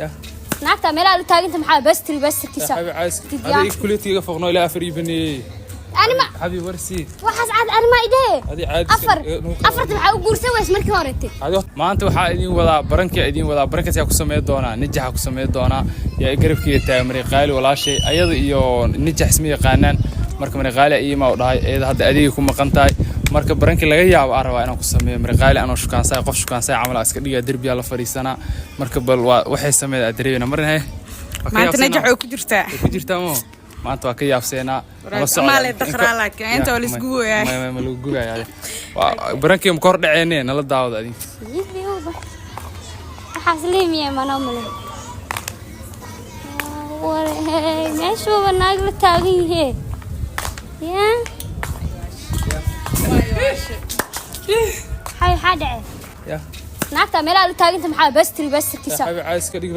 Ya. Naagta meelaha la taaganta maxaa bastri bastirkiisa? Xabi cays. Tidyaa. Adiga kuleetiga foqno ilaa afar ii baneeyey. Anima Xabi, warsi. Waxaas caad anima idee. Adi caadi. Afar afarta maxaa u guursan weys markii horete? Adi maanta waxaa idin wadaa baranka, idin wadaa barankaas. Yaa ku sameyn doonaa? Nijaxa ku sameyn doonaa. Yaa garabkeyga taagan? Mariqaali walaashay. Ayada iyo Nijax isma yaqaanaan. Marka Mariqaali iima u dhahay, iyada hadda adigay ku maqan tahay. Marka barankii laga yaabo aan rabaa inaan ku sameeyo Mariqaali anoo shukaansaay, qof shukaansaay camal aa iska dhigaa, derbiyaa la fadhiisanaa. Marka bal waa waxay sameeyay aad dareemina marna he. Waa ka Maanta yaabsanaa. Najax way ku jirtaa. Way ku jirtaa mo. Maanta waa ka yaabseenaa. Nala socda. Amaa lay daqraa laakiin inta waa la isgu gooyaa. Ma lagu gugayaa. Barankii ma kor dhaceene? Nala daawada adinka. Waxaas leemiya mana male. War meeshuuba naag la taagan yihee ya. Maxaa dhacay? Ya. Naagta meelaha la taaganta maxaa bastri bastirkiisa? Xabi cays ka dhig.